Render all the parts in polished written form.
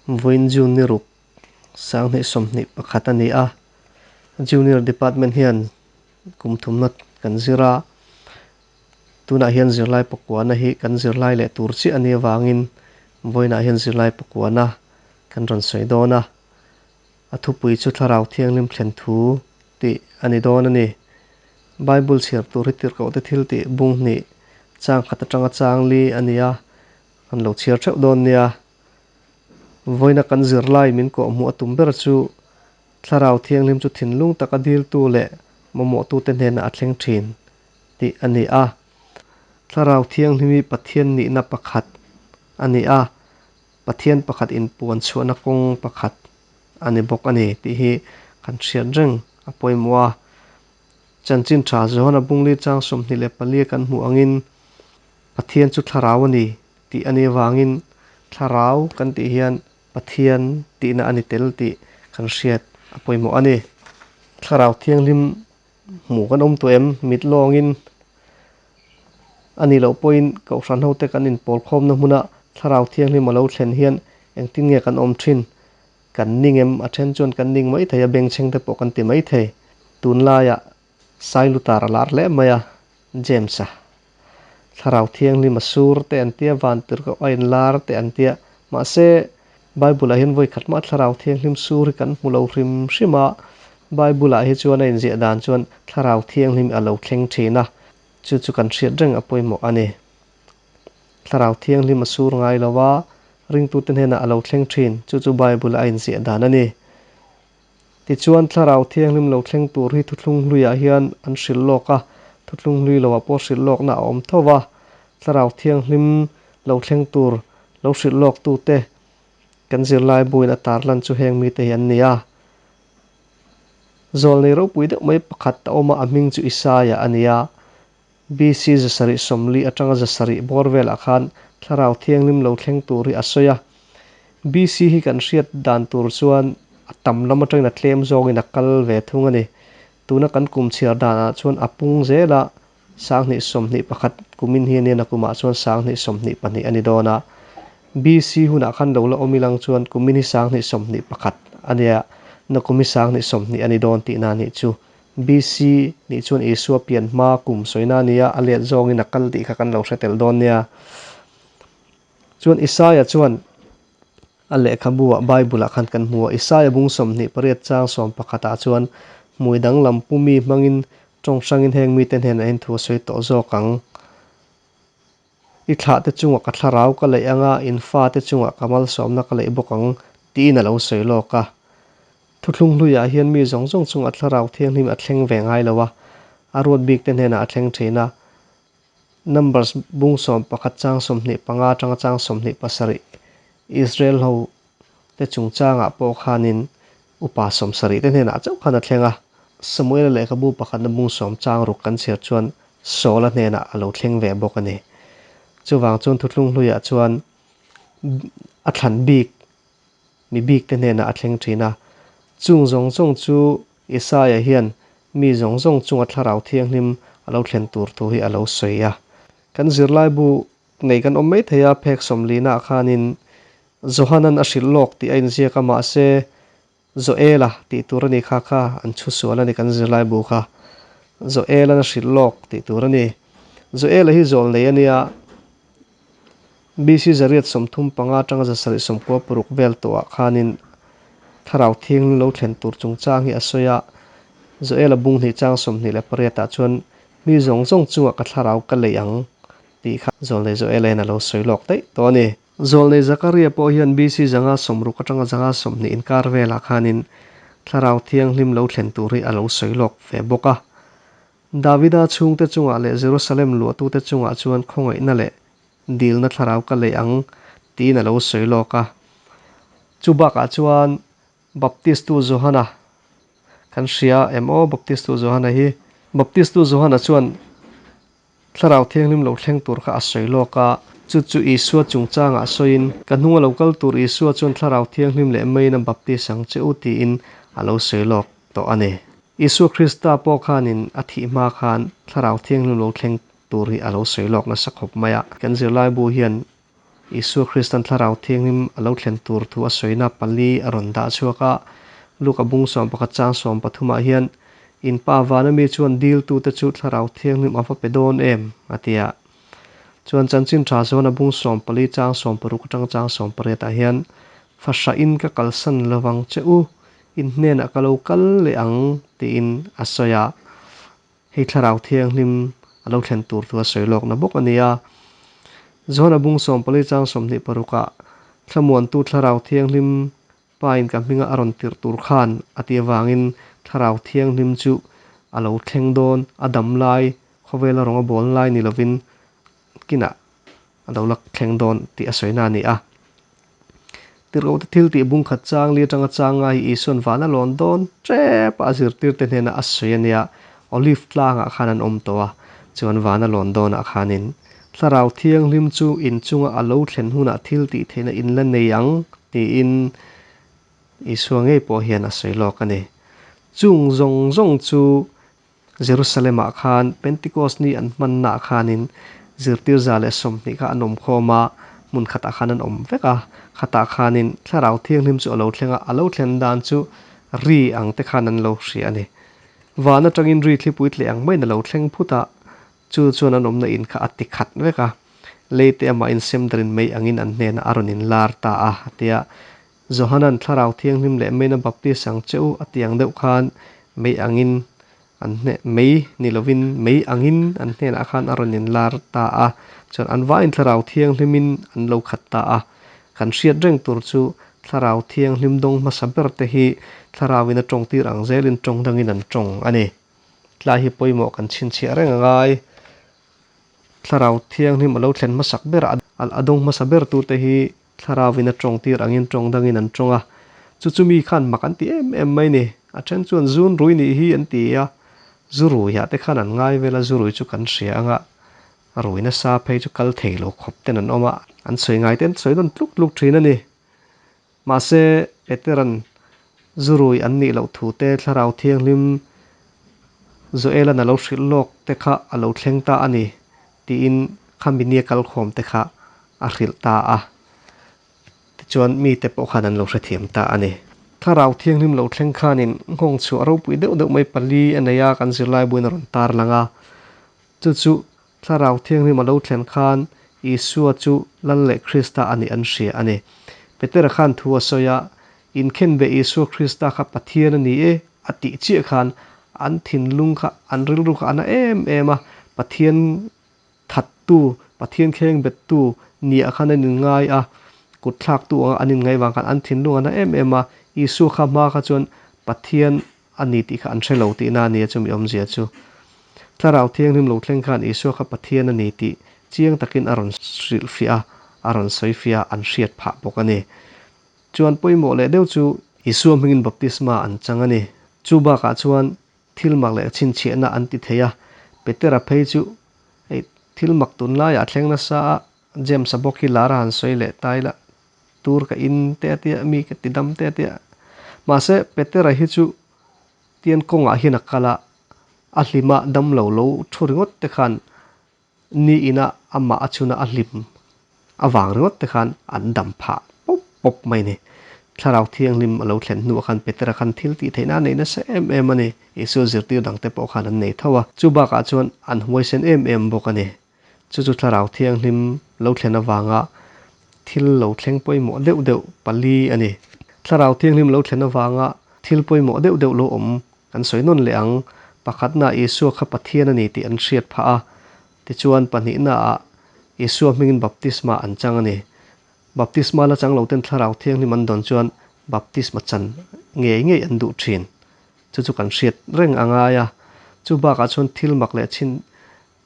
Vawiin June ni ruk sanghnih 21 a ni a, Junior Department hian kum thumna kan zir a, tunah hian zirlai pakuana hi kan zirlai leh tur chiah a nih avangin vawiinah hian zirlai pakuana kan rawn sawi dawn a, a thupui chu Thlarau Thianghlim thlen thu tih a ni dawn a ni. Bible chhiar tur hi tirhkohte thil tih bung hnih chang khat atanga chang li a ni a, kan lo chhiar theuh dawn nia. Vawiina kan zirlai min kawhhmuh a tum ber chu Thlarau Thianghlim chu thinlung taka diltu leh mamawhtute hnenah a thleng thin tih a ni a. Thlarau Thianghlim hi Pathian nihna pakhat a ni a, Pathian pakhat inpuan chhuahna kawng pakhat a ni bawk a ni tih hi kan hriat reng a pawimawh a. Chanchin tha Johana Bungli chang 24 kan hmuh angin Pathian chu Thlarau a ni tih a nih avangin Thlarau kan tih hian Pathian tihna a ni tel tih kan hriat a pawimawh a ni. Thlarau Thianghlim hmuh kan awm tawh em? Mit lawngin a nih loh pawhin Kohhran hote kan inpawlkhawmna hmuna Thlarau Thianghlim a lo thlen hian engtin nge kan awm thin? Kan ning em? A then chuan kan ning mai thei a, bengchheng te pawh kan ti mai thei. Tunlaiah Sailutar a lar hle mai a, James-a. Thlarau Thianghlim a sur te an tia, vantirhkoh a inlar te an tia. Mahse, Bible-ah hian vawi khat mah Thlarau Thianghlim sur hi kan hmu lo hrim hrim a, Bible-ah hi chuan a inziah dan chuan Thlarau Thianghlim a lo thleng thin a, chu chu kan hriat reng a pawimawh a ni. Thlarau Thianghlim a sur ngai lo a, ringtute hnenah a lo thleng thin, chu chu Bible-a a inziah dan a ni. Tichuan, Thlarau Thianghlim lo thleng tur hi thuthlung hluiah hian an hrilh lawk a, thuthlung hlui loah pawh hrilh lawkna a awm tho va. Thlarau Thianghlim lo thleng tur lo hrilh lawktute kan zirlai buin a tarlan chu heng mite hi an ni a. Zawlnei ropui deuh mai pakhat a awm a, a hming chu Isaia a ni a. BC 740 atanga 700 bawr velah khan Thlarau Thianghlim lo thleng tur hi a sawi a. BC hi kan hriat dan tur chuan a tam lam atangin a tlem zawngin a kal ve thung a ni. Tuna kan kum chhiar danah chuan a pung zel a, 2021 kumin hi a nia nakumah chuan 2022 a ni dawn a. BC hunah khan lo la awm ilang chuan kumin hi 2021 a nia, nakum hi 2020 a ni dawn tihna a nih chu. BC nih chuan Isua pian hma kum sawina a nia, a let zawngin a kal tih kha kan lo hre tel dawn nia. Chuan Isaia chuan a lehkhabu ah Bible ah khan kan hmu a, Isaia bung 28 chang 11 ah chuan hmui danglam pumi hmangin tawng hrangin heng mite hnenah hian thu a sawi tawh zawk ang. I thlahte chungah ka thlarau ka leih anga, in fate chungah ka malsawmna ka leih bawk ang, tiin a lo sawi lawk a. Thuthlung hluiah hian mi zawng zawng chungah thlarau thianghlim a thleng ve ngai lo a, a ruat bikte hnenah a thleng thin a. Numbers bung 11 chang 25 atanga chang 27 Israel ho te chungchangah pawh khanin upa 70 te hnenah chauh khan a thleng a. Samuela lehkhabu pakhatna bung 10 chang ruk kan chhiar chuan Saula hnenah a lo thleng ve bawk a ni. Chuvang chuan thuthlung hluiah chuan a thlan bik mi bik te hnenah a thleng thin a. Chung zawng zawng chu Isaia hian mi zawng zawng chunga Thlarau Thianghlim a lo thlen tur thu hi a lo sawi a. Kan zirlaibu nei kan awm mai thei a, phek sawmlina ah khanin Johanan a hrilh lawk tih a inziak a, mahse Joela tih tur a ni kha kha an chhu sual a ni kan zirlaibu kha. Joelan a hrilh lawk tih tur a ni. Joela hi zawl nei a nia, BC 135 atanga 796 vel tawhah khanin Thlarau Thianghlim lo thlen tur chungchang hi a sawi a, Joela bung hnih chang 28 ah chuan mi zawng zawng chungah ka thlarau ka leih ang tih kha Zawlnei Joela hian a lo sawi lawk daih tawh a ni. Zawlnei Zakaria pawh hian BC 160 atanga 120 inkar velah khanin Thlarau Thianghlim lo thlen tur hi a lo sawi lawk ve bawk a. Davida chhungte chungah leh Jerusalem luahtute chungah chuan khawngaihna leh dilna thlarau ka lei ang tiin a lo sawi lawk a. Chu bakah chuan Baptistu Johana kan hria em aw Baptistu Johana hi. Baptistu Johana chuan Thlarau Thianghlim lo thleng tur kha a sawi lawk a, chu chu Isua chungchangah sawiin, Ka hnunga lo kal tur Isua chuan Thlarau Thianghlim leh meiin a baptis ang che u tiin a lo sawi lawk tawh a ni. Isua Krista pawh khanin a thih hma khan Thlarau Thianghlim lo thleng tur hi a lo sawi lawk nasa khawp mai a. Kan zirlaibu hian. Isua Kristan Thlarau Thianghlim a lo thlen tur thu a sawina pali a rawn dah chhuak a. Luka bung 11 chang 13 ah hian, In Pa vana mi chuan diltute chu Thlarau Thianghlim a va pe dawn em? a ti a. Chuan chanchin tha zawn a bung 14 chang 16 atanga chang 18 ah hian, Fahrahin ka kalsan lovang che u, in hnenah ka lo kal leh ang, tiin a sawi a. Hei Thlarau Thianghlim a lo thlen tur thu a sawi lawkna bawk a ni a. Johana bung 14 chang 26 ah Thlamuantu Thlarau Thianghlim Pa in ka hminga a rawn tirh tur khan a tih avangin Thlarau Thianghlim chu a lo thleng dawn, a dam lai, khawvela rawng a bawl lai ni lovin kinah a lo la thleng dawn tih a sawina a ni a. Tirhkohte thil tih bung khat chang li atanga chang ngai hi Isua'n van a lawn dawn tep a, a zirtirte hnenah a sawi a nia, Olive tlangah khan an awm tawh a, chuan van a lawn dawnah khanin Thlarau Thianghlim chu inchunga a lo thlen hunah thil tih theihna in la nei ang tiin Isua ngei pawh hian a sawi lawk a ni. Chung zawng zawng chu Jerusalem-ah khan Pentecost ni an hmannaah khanin zirtir 120 kha an awm khawm a, hmun khatah khan an awm vek a. Khatah khanin Thlarau Thianghlim chu a lo thleng a, a lo thlen dan chu ri ang te khan an lo hria a ni. Van atangin ri thlipui tleh ang maiin a lo thleng phut a, chu chuan an awmna in kha a ti khat vek a. Leite amah insem darin mei angin an hnenah a rawn inlar ta a, a ti a. Johanan Thlarau Thianghlim leh Meina Baptist ang che u a ti ang deuh khan mei angin an hne mei ni lovin mei angin an hnenah khan a rawn inlar ta a, chuan an vaiin Thlarau Thianghlimin an lo khat ta a. Kan hriat reng tur chu Thlarau Thianghlim dawng hmasa ber te hi Thlarauin a tawngtir ang zelin tawng dangin an tawng a ni. Tlai hi pawimawh kan chhinchhiah reng a ngai. Thlarau Thianghlim a lo thlen hmasak ber a, a dawng hmasa ber tute hi Thlarauin a tawng tir angin tawng dangin an tawng a, chu chu mi khan mak an ti em em mai ni. A then chuan zun rui nih hi an ti a, zu ruiah te khan an ngai vel a, zu rui chu kan hria anga rui nasa phei chu kal thei lo khawp ten an awm a, an sawi ngai te an sawi nawn tluk tluk thin a ni. Mahse, Peteran zu rui an nih loh thu te Thlarau Thianghlim Joelan a lo hrilh lawk te kha a lo thleng ta a ni tiin khami nia kalkhawm te kha a hrilh ta a. Tichuan mite pawh khan an lo hrethiam ta a ni. Thlarau Thianghlim lo thleng khanin nghawng chhuah ropui deuh deuh mai pali a nei a, kan zirlai buin a rawn tarlang a. Chu chu Thlarau Thianghlim a lo thlen khan Isua chu Lal leh Krista a nih an hria a ni. Petera khan thu a sawi a, Inkhenbeh Isua Krista kha Pathian a ni e a tih chiah khan an thinlung kha, an rilru kha a na em em a, Pathian thattu, Pathian khengbettu niah khan an inngai a, kut thlaktu anga an inngaih vang khan an thinlung a na em em a, Isua kha hma kha chuan Pathian a ni tih kha an hre lo tihna a nia chumi awmzia chu. Thlarau Thianghlim lo thleng khan Isua kha Pathian a ni tih chiang takin a rawn hrilhfiah a, a rawn sawifiah a, an hriat phah bawk a ni. Chuan pawimawh leh deuh chu Isua hmingin baptisma an chang a ni. Chu bakah chuan thil mak leh chhinchhiahna an ti thei a, Petera phei chu hei thil mak tunlaiah a thleng nasa a, James-a bawk hi lar a han sawi leh ta ila, tur ka in te a tia, mi ka ti dam te a tia. Mahse Petera hi chu tian kawngah hian a kal a, a hlima damlo lo thu ringawt te khan Ni ina amah a chhuna a hlim avang ringawt te khan an dam phah pawp pawp mai a ni. Thlarau Thianghlim a lo thlen hnuah khan Petera khan thil tih theihna a nei nasa em em a ni. Isua zirtir dangte pawh khan an nei tho a. Chu bakah chuan an huaisen em em bawk a ni. Chu chu Thlarau Thianghlim lo thlen avanga thil lo thleng pawimawh deuh deuh pali a ni. Thlarau Thianghlim lo thlen avanga thil pawimawh deuh deuh lo awm Kan sawi nawn leh ang, pakhatnaah Isua kha Pathian a ni tih an hriat phah a, tichuan pahnihnaah Isua hmingin baptisma an chang a ni. Baptisma la chang loten Thlarau Thianghlim an dawn chuan baptisma chan ngei ngei an duh thin. Chu chu kan hriat reng a ngai a. Chu bakah chuan thil mak leh chhin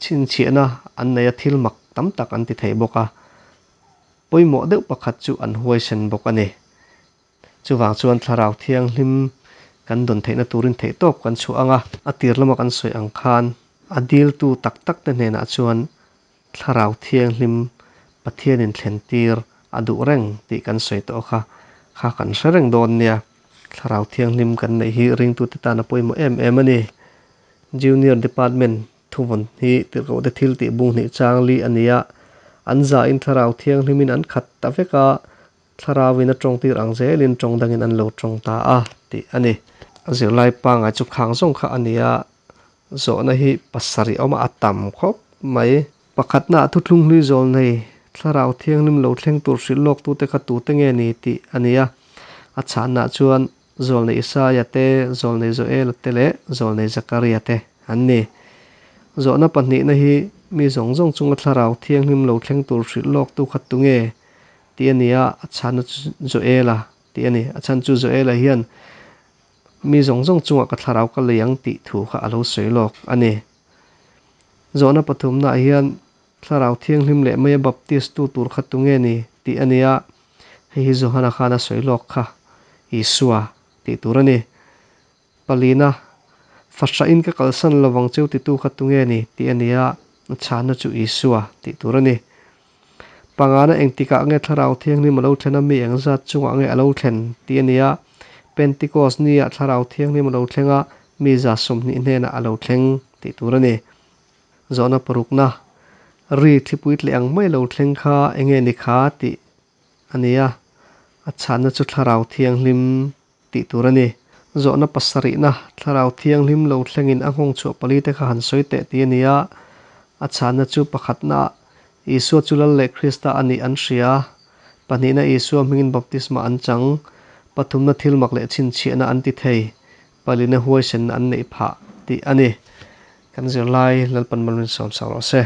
chhinchhiahna an nei a, thil mak tam tak an ti thei bawk a. Pawimawh deuh pakhat chu an huaisen bawk a ni. Chuvang chuan Thlarau Thianghlim kan dawn theihna turin theihtawp kan chhuah ang a, a tir lama kan sawi ang khan a diltu tak tak te hnenah chuan Thlarau Thianghlim Pathianin thlentir a duh reng tih kan sawi tawh kha, kha kan hre reng dawn nia. Thlarau Thianghlim kan neih hi ringtute tan a pawimawh em em a ni. Junior Department Thuvawn hi tirhkohte thil tih bung hnih chang li a ni a, An zain Thlarau Thianghlimin an khat ta vek a, Thlarauin a tawngtir ang zelin tawng dangin an lo tawng ta a, tih a ni. A zirlai pangngai chu khang zawng kha a ni a, zawhna hi pasarih awm a, a tam khawp mai. Pakhatna ah thuthlung hlui zawl nei Thlarau Thianghlim lo thleng tur hrilh lawktute kha tute nge ni tih a ni a. A chhanah chuan Zawlnei Isaia te, Zawlnei Joela te leh Zawlnei Zakaria te an ni. Zawhna pahnihna hi mi zawng zawng chunga Thlarau Thianghlim lo thleng tur hrilh lawktu kha tunge tih a ni a, a chhanna chu Joela tih a ni. A chhan chu Joela hian mi zawng zawng chungah ka thlarau ka lei ang tih thu kha a lo sawi lawk a ni. Zawhna pathumnaah hian Thlarau Thianghlim leh Maia Baptist tu tur kha tunge ni tih a ni a, Hei hi Johana khan a sawi lawk kha Isua tih tur a ni. Palina, Fahrahin ka kalsan lovang cheu titu kha tunge ni tih a ni a, a chhanna chu Isua tih tur a ni. Pangana engtikah nge Thlarau Thianghlim a lo thlen a, mi engzat chungah nge a lo thlen tih a ni a, Pentikos niah Thlarau Thianghlim a lo thleng a, mi 120 hnenah a lo thleng tih tur a ni. Zawhna parukna, Ri thlipui tleh ang mai lo thleng kha enge ni kha tih a ni a, a chhanna chu Thlarau Thianghlim tih tur a ni. Zawhna pasarihna, Thlarau Thianghlim lo thlengin a nghawng chhuah pali te kha han sawi teh tih a ni a, a chhanna chu pakhatnaah Isua chu Lal leh Krista a nih an hria, pahnihna Isua hmingin baptisma an chang, pathumna thilmak leh chhinchhiahna an ti thei, palina huaisenna an neih phah tih a ni. Kan zirlai Lalpan Malminsawm sak rawh se.